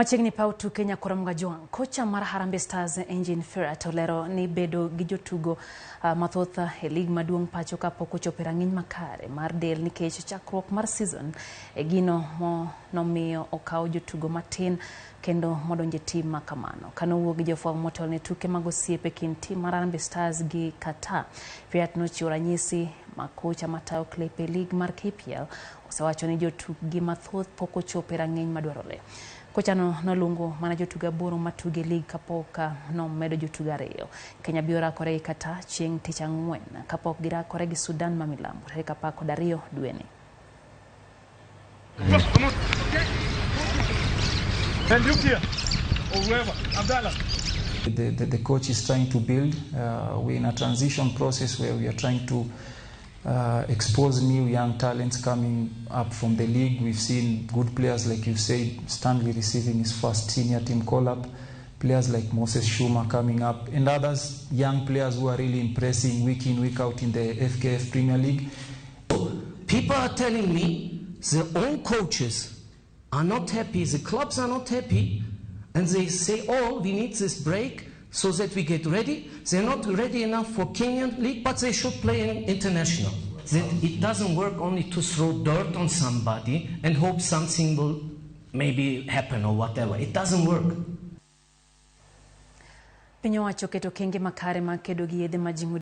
Machiegni paw tuke Nyakoromoga Jwang', kocha mar Harambee Stars Engin Firat olero ni bedo gi jotugo mathoth e lig maduong' pacho kapok ochopo e rang'iny makare mar del nikech chakruok mar season e gino nomiyo okaw jotugo matin kendo modonjo e tim ma kamano. Kanowuok gi jofwambo motelo ne tuke mag osiep e kind tim mar Harambee Stars gi Qatar, Firat nochiwo ranyisi ma kocha matayo klepe e lig mar KPL osewacho ni jotukgi mathoth pok ochopo e rang'iny madwarore. Kochano noluongo mana jotugo aboro matugo e lig kapok nomedo jotugo ariyo. Kenya biro rakore gi Qatar chieng' tich ang'wen kapok girakore gi Sudan ma milambo tarik 12 dweni. And look here, or whoever, Abdallah. The coach is trying to build. We're in a transition process where we are trying to expose new young talents coming up from the league. We've seen good players, like you said, Stanley receiving his first senior team call-up, players like Moses Shuma coming up, and others young players who are really impressing week in, week out in the FKF Premier League. People are telling me their own coaches are not happy, the clubs are not happy, and they say, oh, we need this break so that we get ready. They're not ready enough for Kenyan League, but they should play in international. That it doesn't work only to throw dirt on somebody and hope something will maybe happen. It doesn't work. Piny owacho oketo okenge makare mag kedo gi yedhe majing'o.